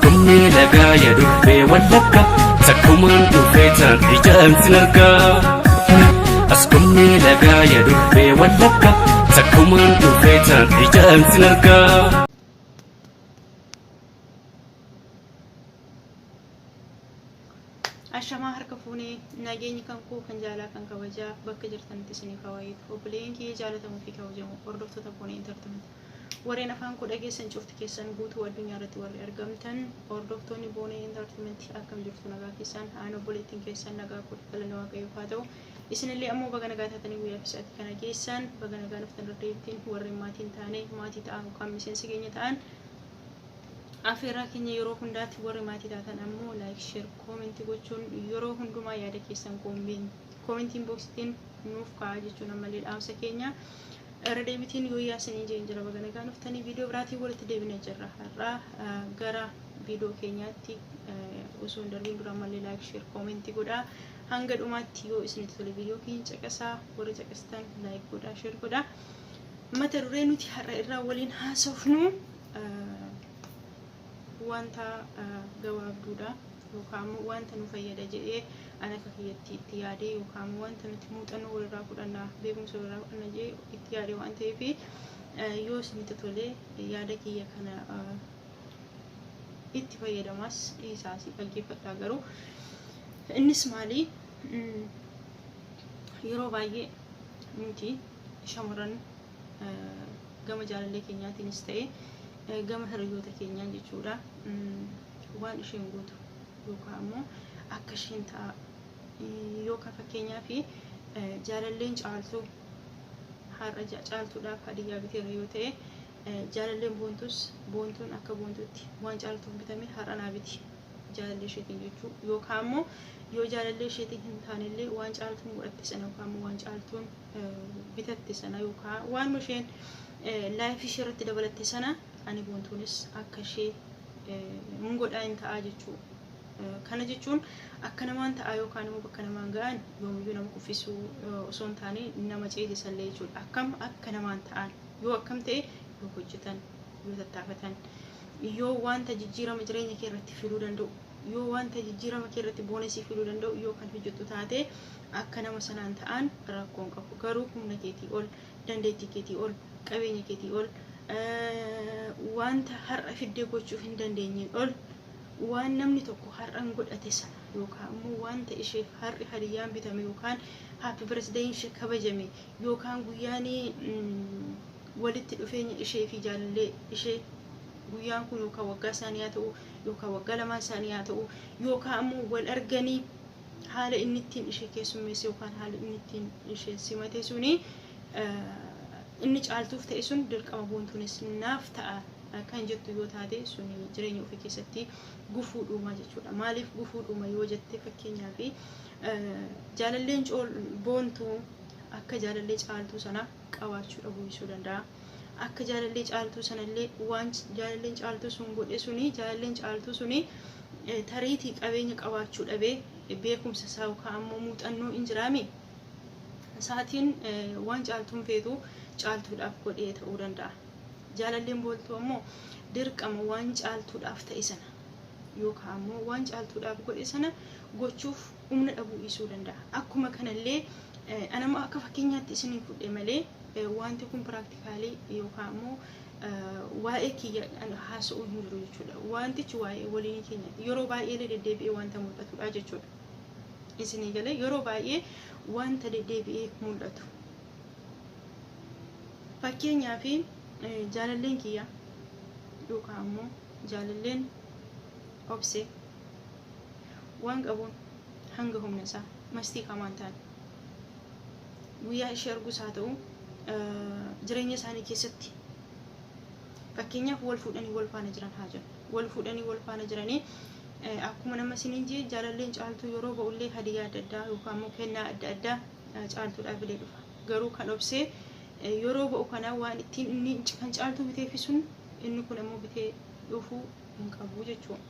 Askumni lagaa ya durbee Wallagga, takkumaan dhufee taan ijaan sin argaa. Askumni lagaa ya durbee Wallagga, takkumaan dhufee taan ijaan sin argaa. Ashamaa harka fuunee, nageenyi kan koo kan jaalaa kan kabajaa bakka jirtanitti isiniif haa baay'atu. Obboleeyyan kiyya jaalatamuu fi kabajamoo hordoftoota Boonee Entertainment. Warreen afaan koo dhageessan cufti keessan guutuu addunyaa irratti warri argamtan, hordoftoonni Boonee Entertainment, akkam jirtu? Nagaa keessan? Aan obboleettiin keessan nagaa koo, galanni Waaqayyoof haa ta'u. Isinillee ammoo baga nagaa taatanii guyyaa fi sa'aatii kana geessan, baga nagaa nuftan irra warreen maatiin taane maatii ta'an yookaan miseensa keenya ta'an afeerraa keenya yeroo hundaatti. Warri maatii taatan ammoo like, share, comment gochuun yeroo hundumaa yaada keessan commentiin boxitiin nuuf kaa'aa jechuun ammallee dhaamsa keenya. Irra deebitiin yoo yaasanii jeen jira, baga nagaa nuftanii viidiyoo biraatiin walitti deebinee jirra. Har'a gara viidiyoo keenyaatti osoo hin darbiin dura ammallee like, share, comment godhaa. Hanga dhumaatti yoo isinitti tole viidiyoo keenya caqasaa. Warri caqastan like godhaa, share godhaa. Mata duree nuti har'a irraa waliin haasofnu wanta gabaabduudha yookaan immoo wanta nu fayyada jedhee an akka kiyyatti itti yaadee yookaan immoo wanta nuti muuxannoo walirraa fudhanna, beekumsa walirraa fudhanna jedhee itti yaade waan ta'eef, yoo isinitti tole yaada kiyya kana itti fayyadamaas dhiisaas dhaggeeffadhaa. Garuu innis maali? Yeroo baay'ee nuti shamarran gama jaalallee keenyaatiinis ta'e gama hiriyoota keenyaan jechuudha, waan isheen gootu yookaan ammoo akka isheen ta'a yookaan fakkeenyaaf jaalalleen Caaltuu har'a Caaltuudhaaf hadiyyaa biteera yoo ta'e, jaalalleen Boontus Boontuun akka Boontuutti waan Caaltuuf bitame har'a naa biti jaalallee isheetiin jechuu, yookaan ammoo yoo jaalallee isheetiin hin taanellee waan Caaltuun godhatte sana yookaan ammoo waan Caaltuun bitatte sana yookaan waan isheen life ishee irratti dabalatte sana ani Boontuunis akka ishee hin godhaa, hin ta'aa jechuu. Kana jechuun akka namaan ta'a yookaan immoo bakka namaan ga'an yoomiyyuu nama kuffisuu osoo hin taane nama ceesisallee jechuudha. Akkam akka namaan ta'an? Yoo akkam ta'e? Yoo hojjetan, yoo tattaafatan, yoo wanta jijjiirama jireenya kee irratti fiduu danda'u, yoo wanta jijjiirama kee irratti bonusii fiduu danda'u yoo kan hojjettu taate, akka nama sanaan ta'an rakkoon qabu. Garuu humna keetii ol, dandeettii keetii ol, qabeenya keetii ol, wanta har'a fiddee gochuu hin dandeenyeen ol waan namni tokko har'an godhate sana yookaan immoo wanta isheef har'i hadiyyaan bitame yookaan happy birthday ishee kabajame yookaan guyyaan walitti dhufeenya ishee fi jaalallee ishee guyyaan kun yookaan waggaa isaanii haa ta'u yookaan waggaa lamaan isaanii haa ta'u yookaan ammoo wal arganii haala inni ittiin ishee keessummeesse yookaan haala inni ittiin ishee simate suni, inni Caaltuuf ta'e sun dirqama Boontuunis naaf ta'a kan jettu yoo taate, suni jireenya ofii keessatti gufuu dhuumaa jechuudha. Maaliif gufuu dhuuma yoo jette, fakkeenyaaf jaalalleen Boontuu akka jaalallee Caaltuu sana qabaachuu dhabuu dhiisuu danda'a. Akka jaalallee Caaltuu sanallee waan jaalalleen Caaltuu sun godhe suni, jaalalleen Caaltuu suni tariitii qabeenya qabaachuu dhabee beekumsa isaa yookaan ammoo muuxannoo hin jiraami. Isaatiin waan Caaltuun feetu Caaltuudhaaf godhee ta'uu danda'a. Jaalalleen Boontuu ammoo dirqama waan Caaltuudhaaf ta'e sana yookaan ammoo waan Caaltuudhaaf godhe sana gochuuf humna dhabuu dhiisuu danda'a. Akkuma kanallee anammoo akka fakkeenyaatti isinii fudhe malee wanti kun practically yookaan ammoo waa'ee kiyya haasa'uu hin jiru jechuudha. Wantichi waa'ee waliinii keenyaati. Yeroo baay'ee deddeebi'ee wanta mul'atudha jechuudha. Isinii galee? Yeroo baay'ee wanta deddeebi'ee mul'atu. Fakkeenyaaf jaalalleen kiyya yookaan ammoo jaalalleen Obsee waan qabuun hanga humna isaa mastii kamaan ta'an guyyaa ishee arguus haa ta'u, jireenya isaanii keessatti fakkeenyaaf wal fuudhanii wal faana jiran haa jennu. Wal fuudhanii wal faana jiranii, akkuma nama isiniin jee, jaalalleen Caaltuu yeroo ba'ullee hadiyyaa adda addaa yookaan immoo kennaa adda addaa Caaltuudhaaf fidee dhufa. Garuu kan Obsee yeroo ba'u kana waan ittiin inni kan Caaltuu biteefi sun inni kun immoo bitee dhufuu hin qabu jechuudha.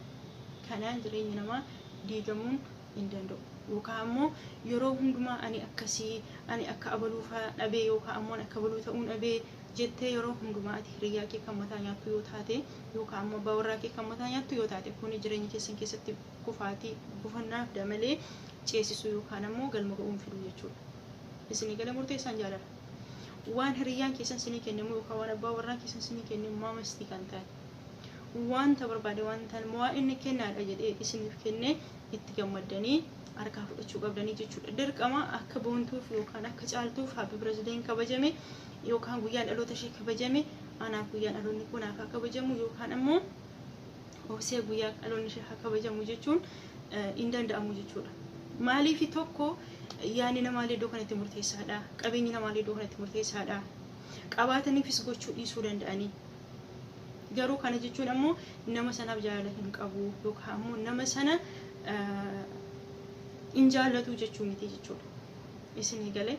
Kanaan jireenya namaa diigamuun hin danda'u. Yookaan ammoo yeroo hundumaa ani akkasii, ani akka abaluufaa dhabee yookaan ammoo akka abaluu ta'uun dhabee Jettee yeroo hundumaa ati hiriyaa kee kan mataa nyaattu yoo taate, yookaan ammoo abbaa warraa kee kan mataa nyaattu yoo taate, kuni jireenya keessan keessatti kufaatii bufannaaf damalee ceesisuu yookaan ammoo galma ga'uun fiduu jechuudha. Isinii gala murteessaan jaalala. Waan hiriyyaan keessan isinii kennamu yookaan waan abbaa warraa keessan isinii kennamu maamastii kan ta'e. Wanta barbaade, wanta waa inni kennaadha jedhee isiniif kennee itti gammaddanii harkaa fudhachuu qabdanii jechuudha. Dirqama akka Boontuuf yookaan akka Caaltuuf happy birthdayn kabajame yookaan guyyaan dhaloota ishee kabajame, anaaf guyyaan dhaloonni kun haa kabajamu yookaan ammoo Obsee guyyaa dhaloonni ishee haa kabajamu jechuun hin danda'amu jechuudha. Maaliif? Tokko, yaadni namaallee iddoo kanatti murteessaadha. Qabeenyi namaallee iddoo kanatti murteessaadha. Qabaataniifis gochuu dhiisuu danda'anii. Garuu kana jechuun ammoo nama sanaaf jaalala hin qabu yookaan ammoo nama sana hin jaallatu jechuu miti jechuudha. Isinii galee?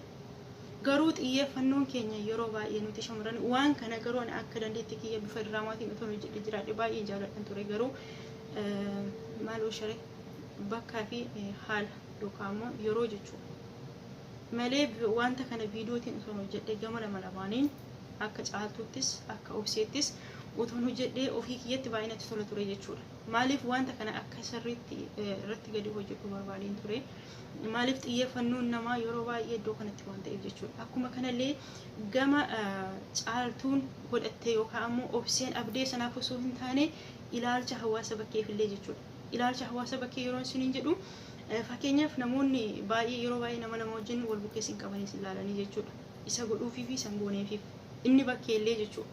Garuu xiyyeeffannoon keenya yeroo baay'ee nuti shamarran waan kana, garuu ani akka dandeettii kiyya bifa diraamaatiin otoo hojjedhe jiraadhe baay'ee jaalladhan ture, garuu maaloo sharee bakkaa fi haala yookaan ammoo yeroo jechuudha. Malee wanta kana viidiyootiin osoo hojjedhe gama lama lamaaniin, akka Caaltuuttis akka Obseettis otoon hojjedhee ofii kiyyatti baay'ee natti tola ture jechuudha. Maaliif? Wanta kana akka sirriitti irratti gadi hojjedhu barbaadeen ture. Maaliif? Xiyyeeffannoon namaa yeroo baay'ee iddoo kanatti waan ta'eef jechuudha. Akkuma kanallee gama Caaltuun godhatte yookaan ammoo Obseen abdee sanaaf osoo hin taane ilaalcha hawaasa bakkeefillee jechuudha. Ilaalcha hawaasa bakkee yeroo isiniin jedhu, fakkeenyaaf namoonni baay'ee yeroo baay'ee nama lama wajjin wal bukkeessin qabanii isin ilaalanii jechuudha. Isa godhuufii fi isa hin gooneefiif. Inni bakkeellee jechuudha.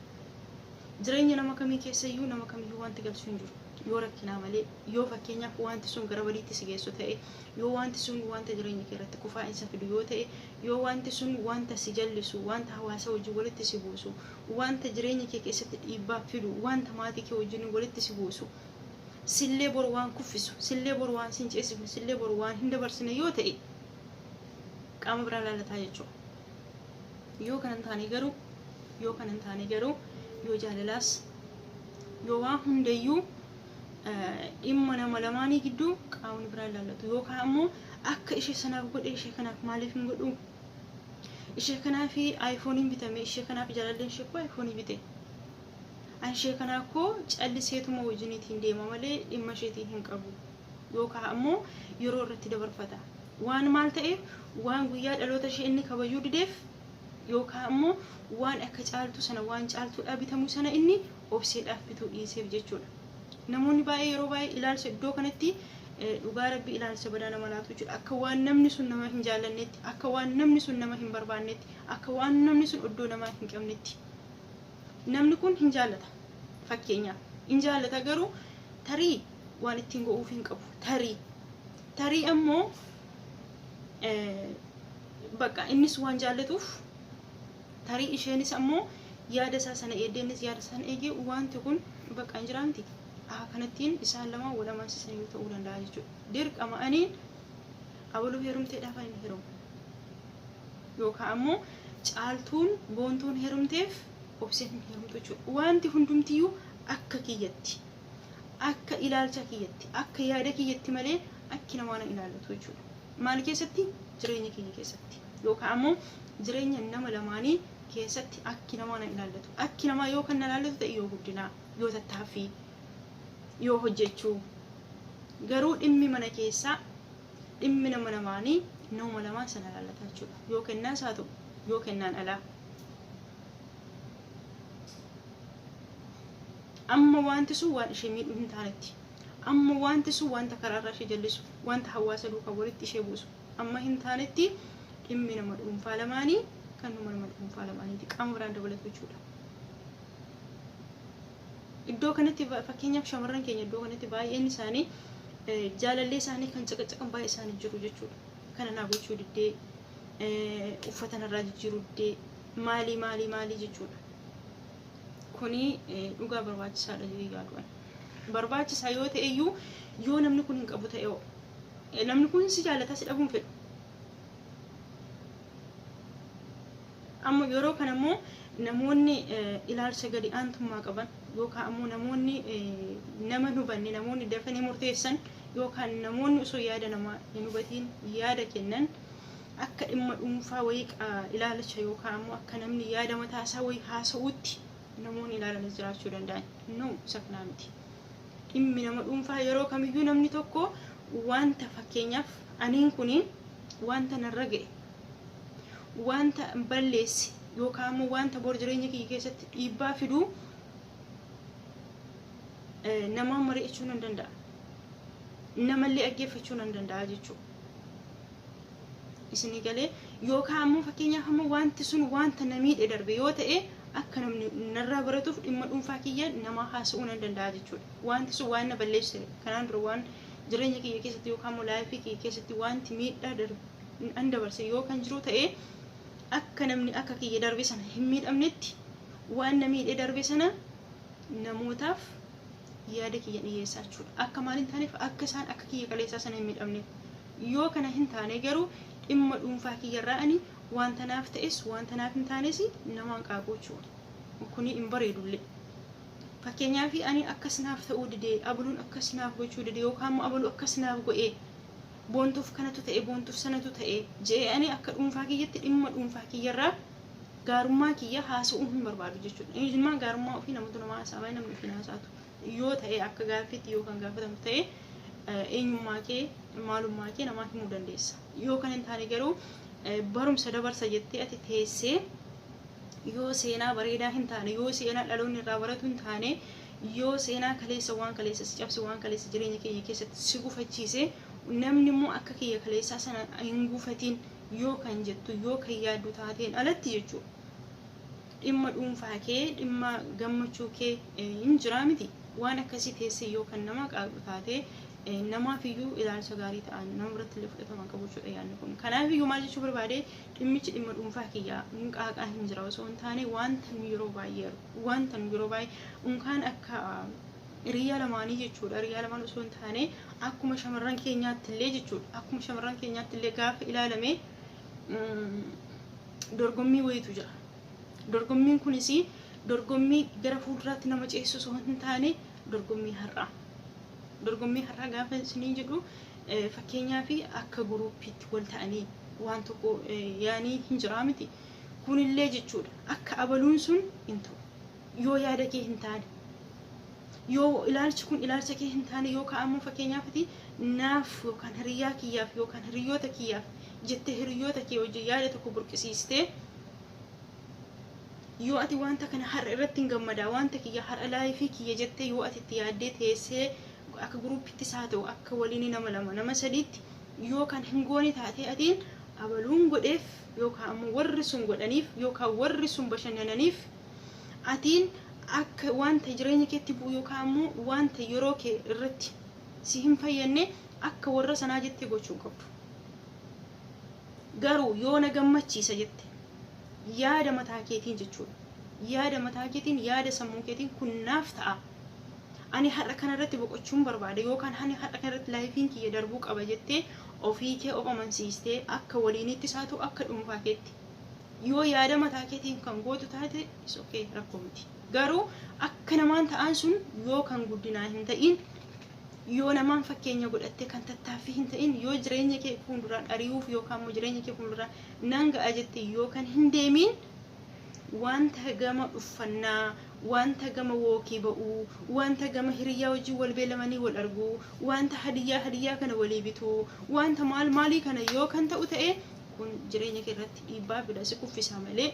Jireenya nama kamii keessayyuu nama kamiyyuu wanti galchu hin jiru. Yoo rakkinaa malee, yoo fakkeenyaaf wanti sun gara badiitti si geessu ta'e, yoo wanti sun wanta jireenya kee irratti kufaa'insa fidu yoo ta'e, yoo wanti sun wanta si jallisu, wanta hawaasa wajjin walitti si buusu, wanta jireenya kee keessatti dhiibbaa fidu, wanta maatii kee wajjin walitti si buusu, sillee boru waan kuffisu, sillee boru waan sin ceesifne, sillee boru waan hin dabarsine yoo ta'e, qaama biraa ilaalataa jechuudha. Yoo kana hin taane garuu, yoo jaalalaas yoo waa hundayyuu dhimma nama lamaanii gidduu qaamni biraa ilaallatu yookaan ammoo akka ishee sanaaf godhe ishee kanaaf maaliif hin godhu, ishee kanaaf iPhoneiin bitame, ishee kanaaf jaalalleen ishee koo iPhoneii bite, an ishee kanaa koo calliseetuma wajjiniitiin deema malee dhimma isheetiin hin qabu yookaan ammoo yeroo irratti dabarfata. Waan maal ta'eef? Waan guyyaa dhaloota ishee inni kabajuu dideef yookaan ammoo waan akka Caaltuu sana, waan Caaltuudhaa bitamuu sana inni Obseedhaaf bituu dhiiseef jechuudha. Namoonni baay'ee yeroo baay'ee ilaalcha iddoo kanatti, dhugaa rabbii, ilaalcha badaa nama laatu jechuudha. Akka waan namni sun nama hin jaallannetti, akka waan namni sun nama hin barbaannetti, akka waan namni sun iddoo namaa hin qabnetti. Namni kun hin jaallata. Fakkeenyaaf hin jaallata, garuu tarii waan ittiin go'uuf hin qabu. Tarii ammoo bakka innis waan jaallatuuf, tarii isheenis ammoo yaada isaa sana eegdee, innis yaada sana eegee, wanti kun bakka hin jiraamti. Kanattiin isaan lamaan wal amansiisan yoo ta'uu danda'a jechuudha. Dirqama aniin abaluu heerumteedhaaf ani heerumu. Yookaan ammoo Caaltuun, Boontuun heerumteef Obseen hin heerumtu jechuudha. Wanti hundumtiyyuu akka kiyyatti, akka ilaalcha kiyyatti, akka yaada kiyyatti malee akki namaa na ilaallatu jechuudha. Maal keessatti? Jireenya keenya keessatti. Yookaan ammoo jireenya nama lamaanii keessatti akki namaa na ilaallatu. Akki namaa yoo kan na ilaallatu ta'e, yoo guddinaa, yoo tattaaffii, yoo hojjechuu. Garuu dhimmi mana keessaa, dhimmi nama lamaanii nama lamaan sana ilaallata jechuudha. Yoo kennaas haa ta'u, yoo kennaan alaa. Amma wanti sun waan ishee miidhuu hin taanetti. Amma wanti sun wanta karaarraa ishee jallisu, wanta hawaasa duukaa walitti ishee buusu amma hin taanetti, dhimmi nama dhuunfaa lamaanii kan nama dhuunfaa lamaaniiti. Qaama biraan dabalatu jechuudha. Iddoo kanatti fakkeenyaaf shamarran keenya iddoo kanatti baay'een isaanii jaalallee isaanii kan caqacaqan baay'ee isaanii jiru jechuudha. Kana naa gochuu diddee, uffata narraa jijjiiruu diddee, maalii maalii maalii jechuudha. Kuni dhugaa barbaachisaadha jedhee yaadu. Barbaachisaa yoo ta'e iyyuu, yoo namni kun hin qabu ta'e, namni kun si jaalataa si dhabuun fedhu. Amma yeroo kana immoo namoonni ilaalcha gadi aantummaa qaban yookaan ammoo namoonni nama hin hubanne, namoonni dafanii murteessan yookaan namoonni osoo yaada namaa hin hubatiin yaada kennan Akka dhimma dhuunfaa wayii ilaalacha yookaan ammoo akka namni yaada mataa isaa wayii haasa'utti namoonni ilaalanis jiraachuu danda'an. No, isa kanaa miti. Dhimmi nama dhuunfaa yeroo kamiyyuu namni tokko wanta, fakkeenyaaf, aniin kuni wanta narra ga'e, wanta balleesse yookaan ammoo wanta bor jireenya kiyya keessatti dhiibbaa fiduu namaan mari'achuu nan danda'a. Namallee dhaggeeffachuu nan danda'a jechuudha. Isinii galee? Yookaan ammoo, fakkeenyaaf, ammoo wanti sun wanta na miidhe darbe yoo ta'e, akka namni narraa baratuuf dhimma dhuunfaa kiyya namaa haasa'uu nan danda'a jechuudha. Wanti sun waan na balleesse, kanaan dura waan jireenya kiyya keessatti yookaan ammoo life kiyya keessatti wanti miidhaa an dabarse yoo kan jiru ta'e, akka namni akka kiyya darbe sana hin miidhamnetti waan na miidhe darbe sana namootaaf yaada kiyya dhiyeessaa jechuudha. Akka maal hin taaneef? Akka isaan akka kiyya kaleessaa sana hin miidhamneef. Yoo kana hin taane garuu dhimma dhuunfaa kiyyarraa ani wanta naaf ta'es wanta naaf hin taanes namaan qaaquu jechuudha. Kuni hin bareedullee. Fakkeenyaaf, ani akkas naaf ta'uu didee, abaluun akkas naaf gochuu didee, yookaan immoo abaluu akkas naaf godhee, boontuuf kanatu ta'e, boontuuf sanatu ta'e je'ee ani akka dhuunfaa kiyyatti dhimma dhuunfaa kiyyarraa gaarummaa kiyya haasa'uu hin barbaadu jechuudha. Eenyummaa gaarummaa ofii namatu nama haasa'a malee namni ofii haasa'atu. Yoo ta'e, akka gaaffiitti yoo kan gaafatamu ta'e, eenyummaa kee, maalummaa kee namaa himuu dandeessa. Yoo kan hin taane garuu, barumsa dabarsa jettee ati teessee yoo seenaa bareedaa hin taane, yoo seenaa dhaloonni irraa baratu hin taane, yoo seenaa kaleessa, waan kaleessa si cabse, waan kaleessa jireenya keenya keessatti si gufachiise, namni immoo akka kiyya kaleessaa sana hin gufatiin yoo kan jettu, yoo kan yaaddu taateen alatti jechuudha. Dhimma dhuunfaa kee, dhimma gammachuu kee hin jiraa miti. Waan akkasii teessee yoo kan nama qaaqu taate, namaaf iyyuu ilaalcha gaarii ta'an nama biratti illee fudhatama qabu jechuudha yaadni kun. Kanaaf iyyuu maal jechuu barbaade? Dhimmichi dhimma dhuunfaa kiyyaa hin qaaqaa hin jira osoo hin taane, wanta nu yeroo baay'ee argu, wanta nu yeroo baay'ee unkaan akka hiriyaa lamaanii jechuudha. Hiriyaa lamaan osoo hin taane, akkuma shamarran keenyaatti illee jechuudha. Akkuma shamarran keenyaatti illee gaafa ilaalame, dorgommii wayiitu jira. Dorgommiin kunis dorgommii gara fuulduraatti nama ceesisu osoo hin taane, dorgommii har'aa. Dorgommii har'aa gaafa isinii jedhu, fakkeenyaaf, akka groupiitti wal ta'anii waan tokko yaanii hin jiraa miti. Kunillee jechuudha, akka abaluun sun hin ta'u. Yoo yaada kee hin taane, yoo ilaalchi kun ilaalcha kee hin taane, yookaan ammoo fakkeenyaaf naaf yookaan hiriyaa kiyyaaf yookaan hiriyoota kiyyaaf jettee hiriyoota kee wajjin yaada tokko burqisiistee, yoo ati wanta kana har'a irratti hin gammadaa, wanta kiyya har'a life kiyya jettee yoo ati itti yaaddee teessee, akka groupiittis haa ta'u, akka waliin nama lama, nama sadiitti yoo kan hin goone taatee, atiin abaluun godheef yookaan ammoo warri sun godhaniif yookaan warri sun bashannananiif, atiin akka wanta jireenya keetti bu'u yookaan ammoo wanta yeroo kee irratti si hin fayyadne akka warra sanaa jettee gochuu hin qabdu. Garuu yoo na gammachiisa jette, yaada mataa keetiin jechuudha. Yaada mataa keetiin, yaada sammuu keetiin kun naaf ta'a. Ani har'a kanarratti boqochuun barbaada yookaan ani har'a kanarratti lifeiin kiyya darbuu qaba jettee ofii kee of amansiistee, akka waliinittis haa ta'u, akka dhuunfaa keetti, yoo yaada mataa keetiin kan gootu taate, is okay, rakkoo miti. Garuu akka namaan ta'an sun yoo kan guddinaa hin ta'in, yoo namaan fakkeenya godhattee kan tattaaffii hin ta'in, yoo jireenya kee fuulduraan ari'uuf yookaan immoo jireenya kee fuulduraan nan ga'a jettee yoo kan hin deemiin, wanta gama uffannaa, wanta gama walk ba'uu, wanta gama hiriyyaa wajjin wal beelamanii wal arguu, wanta hadiyyaa hadiyyaa kana walii bituu, wanta maal maalii kana yoo kan ta'u ta'e, kun jireenya kee irratti dhiibbaa fida, si kuffisa malee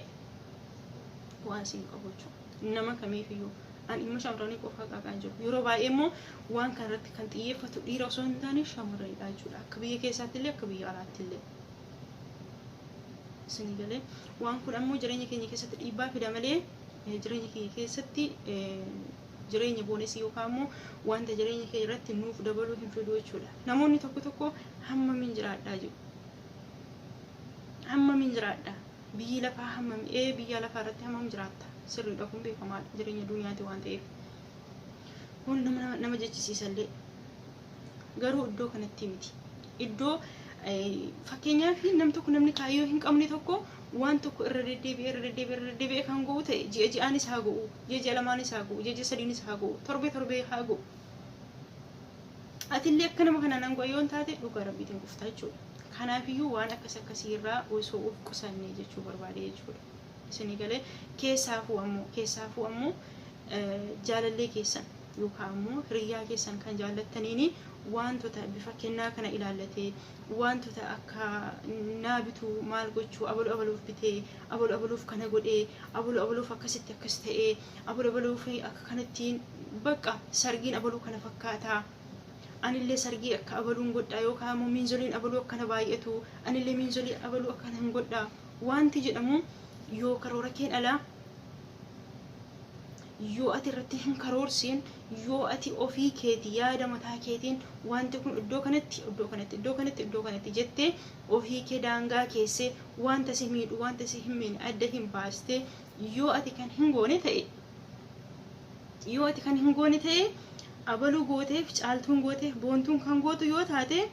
waan siin qabu jechuudha. Nama kamiifiyyuu, an dhimma shamarranii qofaa qaaqaa jiru. Yeroo baay'ee immoo waan kana irratti kan xiyyeeffatu dhiira osoo hin taane shamarranidha jechuudha. Akka biyya keessaatti illee, akka biyya alaatti illee. Isinii galee? Waan kun ammoo jireenya keenya keessatti dhiibbaa fida malee jireenya keenya keessatti jireenya bonus yookaan immoo wanta jireenya keenya irratti nuuf dabaluu hin fidu jechuudha. Namoonni tokko tokko hammamiin jiraadhaa jedhu. Hammamiin jiraadhaa? Biyyi lafaa hammam biyya lafaa irratti hammam jiraatta? Sirriidha, kun beekamaadha, jireenya duniyaati waan ta'eef. Kun nama jechisiisallee. Garuu iddoo kanatti miti. Iddoo, fakkeenyaaf, nam tokko, namni kaayyoo hin qabne tokko waan tokko irra deddeebi'ee, irra deddeebi'ee, irra deddeebi'ee kan ga'u ta'e, ji'a ji'aanis haa ga'u, ji'a ji'a lamaanis haa ga'u, ji'a ji'a sadiinis haa ga'u, torbee torbee haa ga'u. Atillee akka nama kanaan nan yoo taate, dhugaa rabbiitiin kuftaa jechuudha. Kanaafiyyuu waan akkas akkasiirraa osoo of qusanne jechuu barbaade jechuudha. Isinii galee? Keessaafuu ammoo jaalallee keessan yookaan ammoo hiriyyaa keessan kan jaallattaniini wantoota bifa kennaa kana ilaallatee, wantoota akka naa bituu, maal gochuu, abalu abaluuf bitee, abalu abaluuf kana godhee, abalu abaluuf akkasitti akkas ta'ee, abalu abaluuf akka kanattiin, bakka sargiin abaluu kana fakkaataa, anillee sargii akka abaluun godhaa, yookaan immoo miinzoliin abaluu akkana baay'atu, anillee miinzolii abaluu akkana hin godhaa wanti jedhamu, yoo karoora keen alaa, yoo ati irratti hin karoorsiin, yoo ati ofii keeti yaada mataa keetiin wanti kun iddoo kanatti, iddoo kanatti, iddoo kanatti, iddoo kanatti jettee ofii kee daangaa keessee, wanta si miidhu, wanta si hin miine adda hin baastee, yoo ati kan hin goone ta'e, abaluu gooteef, caaltuun gooteef, boontuun kan gootu yoo taate,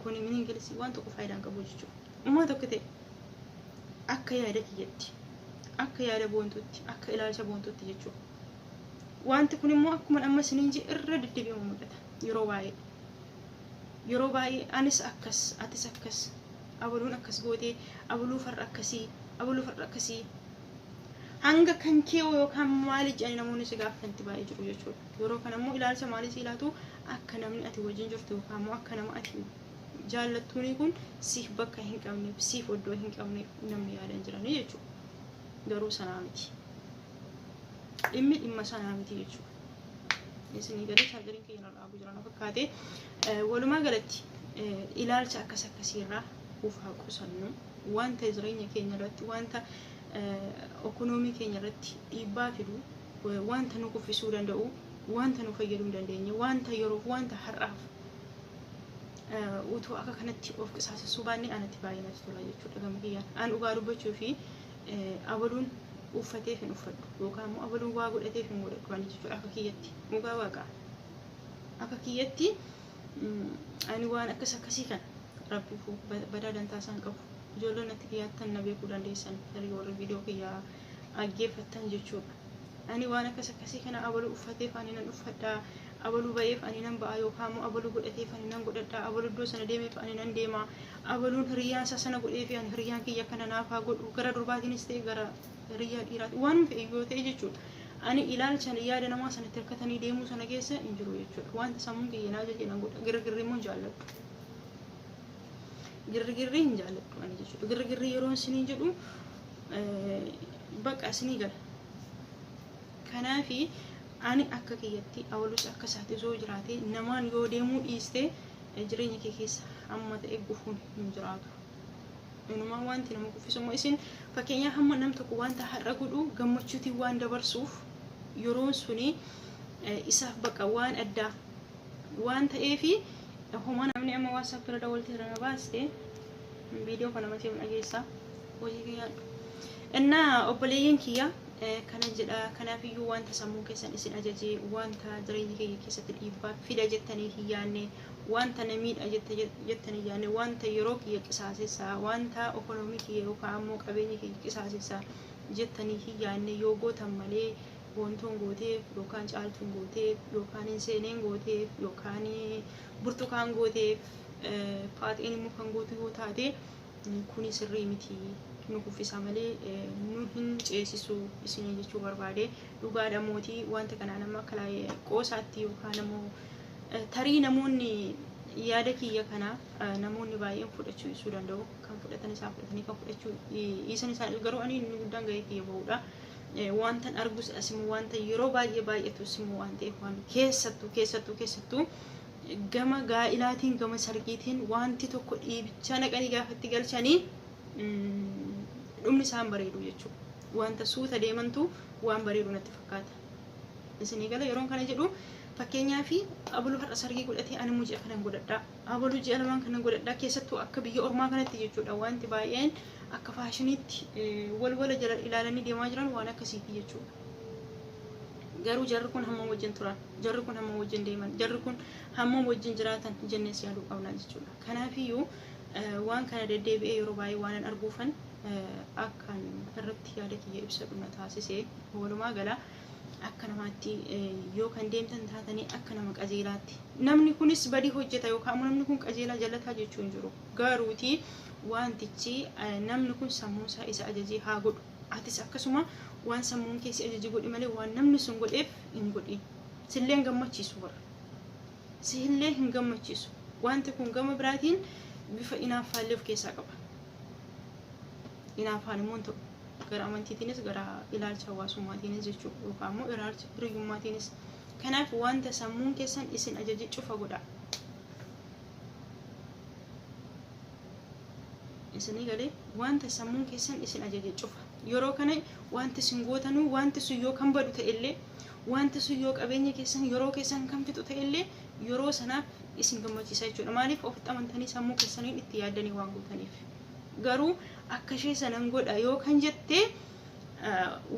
kun min Ingilizii waan tokko faayidaan qabu jechuudha. Uumaa tokko ta'e akka yaada kiyyatti, akka yaada boontuutti, akka ilaalcha boontuutti jechuudha. Wanti kun immoo akkuma amma isiniin jedhe irra deddeebi'amu mul'ata yeroo baay'ee. Yeroo baay'ee anis akkas, atis akkas, abaluun akkas gootee, abaluu farra akkasii, abaluu farra akkasii. Hanga kan kee yookaan maali jedhanii namoonni si gaafatantti baay'ee jiru jechuudha. Yeroo kana immoo ilaalcha maalii si ilaatu? Akka namni ati wajjin jirtu yookaan immoo akka nama ati jaallattuuni kun siif bakka hin qabneef, siif iddoo hin qabneef namni yaadan jiranii jechuudha. Garuu sanaa miti. Dhimmi dhimma sanaa miti jechuudha. Isinii galee? Chaarjariin kiyya na dhaabu jira na fakkaate. Walumaa galatti ilaalcha akkas akkasiirraa of haa qusannu. Wanta jireenya keenya irratti, wanta ekonoomii keenya irratti dhiibbaa fidu, wanta nu kuffisuu danda'u, wanta nu fayyaduu hin dandeenye, wanta yeroof, wanta har'aaf utuu akka kanatti of qisaasessuu baanne anatti baay'ee natti tola jechuudha gama kiyyaan. An dhugaa dubbachuu fi abaluun uffateef hin uffadhu yookaan immoo abaluun waa godhateef hin godhadhu ani jechuudha akka kiyyatti, dhugaa waaqaa. Akka kiyyatti ani waan akkas akkasii kan rabbiif badaa dantaa isaan qabu. Ijoolleen natti dhiyaattan na beekuu dandeessan, tarii warri viidiyoo kiyyaa dhaggeeffattan jechuudha. Ani waan akkas akkasii kana abaluu uffateef ani nan uffadhaa, abaluu ba'eef ani nan ba'a, yookaan immoo abaluu godhateef ani nan godhadhaa, abaluu iddoo sana deemeef ani nan deema, abaluun hiriyyaan isaa sana godheef ani hiriyyaan kiyya kana naaf haa godhu, gara durbaatiinis ta'e gara hiriyyaa dhiiraati waan fe'e yoo ta'e jechuudha. Ani ilaalcha yaada namaa sanatti hirkatanii deemuu sana keessa hin jiru jechuudha. Wanta sammuun kiyya naa ajaje nan godha. Girgirri immoo hin jaalladhu. Girgirri hin jaalladhu ani jechuudha. Girgirri yeroo isiniin jedhu baqa isinii gala. Kanaafi ani akka kiyyatti awwalus akka isaatti osoo jiraate, namaan yoo deemuu dhiiste jireenya kee keessa hamma ta'e gufuun hin jiraatu. Inumaa wanti nama kuffisu immoo isin fakkeenyaaf hamma nam tokko wanta har'a godhu gammachuutiin waan dabarsuuf, yeroon suni isaaf baqa waan addaa waan ta'eefi homaa namni amma WhatsApp irra dawwaltee irra na baaste, viidiyoo kana matii dhageessa hojii kiyyaadhu. Innaa obboleeyyan kiyya, kana jedha. Kanaafiyyuu wanta sammuu keessan isin ajajee, wanta jireenya keenya keessatti dhiibbaa fida jettanii hin yaadne, wanta na miidha jettanii hin yaadne, wanta yeroo kiyya qisaasessaa, wanta ekonoomii kiyya yookaan ammoo qabeenya kiyya qisaasessaa jettanii hin yaadne yoo gootan malee, boontuun gooteef yookaan caaltuun gooteef yookaan hin seeneen gooteef yookaan burtukaan gooteef, faaxeen immoo kan gootu yoo taate, kuni sirrii miti, nu kuffisa malee nu hin ceesisu isinii jechuu barbaade. Dhugaadha mootii, wanta kanaan amma akka qoosaatti yookaan ammoo tarii namoonni yaada kiyya kana namoonni baay'een fudhachuu dhiisuu danda'u. Kan fudhatan isaan fudhatanii, kan fudhachuu dhiisan isaan, garuu ani inni guddaan gahee kiyya bahudha. Wantan argus asimmoo wanta yeroo baay'ee baay'atus immoo waan ta'eef, waan keessattuu keessattuu keessattuu gama gaa'ilaatiin, gama sargiitiin wanti tokko dhiibichaa naqanii gaafatti galchanii dhumni isaan bareedu jechuudha. Wanta suuta deemantu waan bareedu natti fakkaata. Isinii gala yeroon kana jedhu? Fakkeenyaa fi abaluu har'a sargii godhatee ani immoo ji'a kanan godhadhaa. Abaluu ji'a lamaan kanan godhadhaa, keessattuu akka biyya ormaa kanatti jechuudha. Wanti baay'een akka faashiniitti wal wala jala ilaalanii deemaa jiran waan akkasiiti jechuudha. Garuu jarri kun hammam wajjin turan, jarri kun hammam wajjin deeman, jarri kun hammam wajjin jiraatan jennees yaaduu qabna jechuudha. Kanaafiyyuu waan kana deddeebi'ee yeroo baay'ee waan arguufan akkan irratti yaada kiyya ibsadhu na taasise. Walumaa gala Akka namaatti yoo kan deemtan taatanii akka nama qajeelaatti. Namni kunis badii hojjeta yookaan immoo namni kun qajeelaa jallataa jechuu hin jiru. Garuuti wantichi namni kun sammuun isaa isa ajajee haa godhu. Atis akkasuma waan sammuun kee si ajaje godhi malee waan namni sun godheef hin godhin. Sillee hin gammachiisu warra. Sillee hin gammachiisu. Wanti kun gama biraatiin bifa inaaffaallee of keessaa qaba. Inaaffaan immoo hin ta'u. Gara amantiitiinis gara ilaalcha hawaasummaatiinis jechuudha yookaan immoo ilaalcha hiriyyummaatiinis. Kanaaf wanta sammuun keessan isin ajaje cufa godha. Isinii galee wanta sammuun keessan isin ajaje cufa. Yeroo kana wanti isin gootanuu wanti sun yoo kan badu ta'ellee, wanti sun yoo qabeenya keessan yeroo keessan kan fixu ta'ellee, yeroo sanaaf isin gammachiisa jechuudha. Maaliif? Ofitti amantanii sammuu keessaniin itti yaaddanii waan gootaniif. Garuu akka ishee sanan godha yoo kan jettee,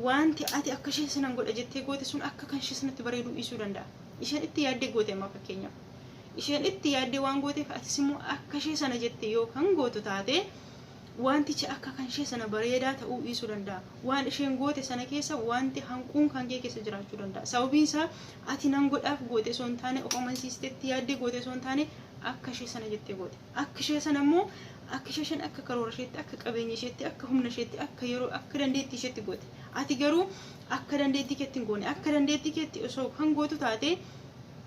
wanti ati akka ishee sanan godha jettee goote sun akka kan ishee sanatti bareeduu dhiisuu danda'a. Isheen itti yaaddee goote amma fakkeenyaaf. Isheen itti yaaddee waan gooteef atis immoo akka ishee sana jette yoo kan gootu taate, wantichi akka kan ishee sana bareedaa ta'uu dhiisuu danda'a. Waan isheen goote sana keessa wanti hanquun kan kee keessa jiraachuu danda'a. Sababiin isaa ati nan godhaaf goote osoo hin taane, of amansiistee itti yaaddee goote osoo hin taane, akka ishee sana jettee goote. Akka ishee sana immoo akka isheen akka karoora isheetti, akka qabeenya isheetti, akka humna isheetti, akka yeroo, akka dandeettii isheetti goote. Ati garuu akka dandeettii keetti hin goone. Akka dandeettii keetti osoo kan gootu taate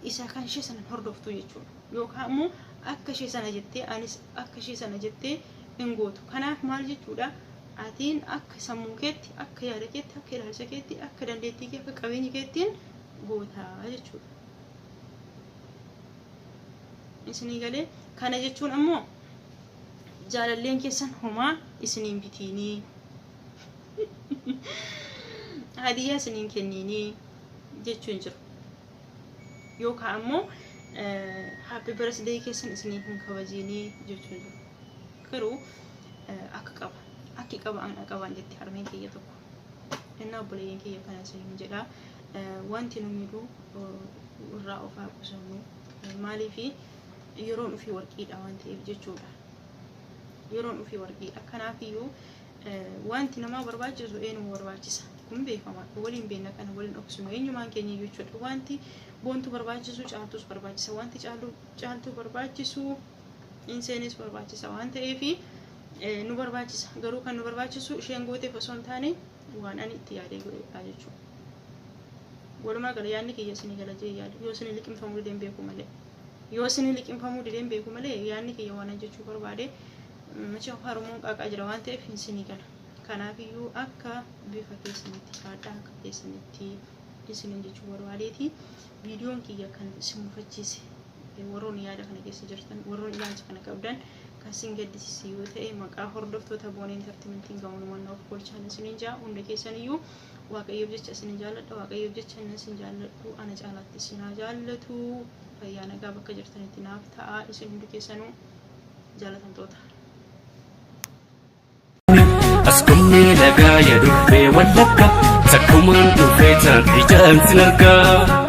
isa kan ishee sana hordoftu jechuudha. Yookaan immoo akka ishee sana jettee anis akka ishee sana jettee hin gootu. Kanaaf maal jechuudha? Atiin akka sammuu keetti, akka yaada keetti, akka ilaalcha keetti, akka dandeettii kee, akka qabeenya keettiin gootaa jechuudha. Isinii galee? Kana jechuun ammoo jaalalleen keessan homaa isiniin bitiinii, hadiyyaa isiniin kenniinii jechuun jiru. Yookaan ammoo happy birthday keessan isiniif hin kabajiinii jechuun jiru. Garuu akka qaba. Akki qaba ana qabaan jetti harmeen kiyya tokko. Innaa obboleeyyan kiyya kana isiniin jedha. Wanti nu miidhu irraa of haa qusannu. Maaliifi? Yeroon ofii warqiidha waan ta'eef jechuudha. Yeroon ofii warqiidha. Kanaafiyyuu wanti namaa barbaachisu eenyuma barbaachisa. Kun beekamaadha. Waliin beekna, kana waliin dhoksinu eenyumaan keenya jechuudha. Wanti Boontuu barbaachisu Caaltuus barbaachisa. Wanti Caaltuu barbaachisu Inseenis barbaachisa waan ta'eef nu barbaachisa. Garuu kan nu barbaachisu isheen gooteef osoo hin taane waan ani itti yaadee godhedha jechuudha. Walumaa gala yaadni kiyya isinii gala jee yaada. Yoo isinii liqimfamuu dideen beeku malee. Yoo isinii liqimfamuu dideen beeku malee, yaadni kiyya waan an jechuu barbaade macha Oromoon qaaqaa jira waan ta'eef isinii gala. Kanaafiyyuu akka bifa keessanitti jiraadha, akka keessanitti isiniin jechuu barbaadeeti. Viidiyoon kiyya kan isin mufachiise, warroonni yaada kana keessa jirtan, warroonni ilaalcha kana qabdan, kan isin gaddisiise yoo ta'e, maqaa hordoftoota Boonee Entertainmentiin gamonumaan of golchaan isiniin jaa. Hunda keessaniyyuu Waaqayyoof jecha isinin jaalladha. Waaqayyoof jecha inni isin jaalladhu ana caalaatti isin haa jaallatu. Fayyaa nagaa bakka jirtanitti naaf ta'a isin hundi keessanuu jaalatamtoota. As kunnee lagaa ya durbee Wallagga, takkumaan dhufee taan ijaan sin argaa.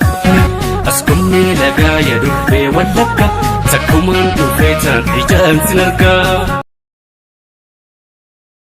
As kunnee lagaa ya durbee Wallagga, takkumaan dhufee taan ijaan sin argaa.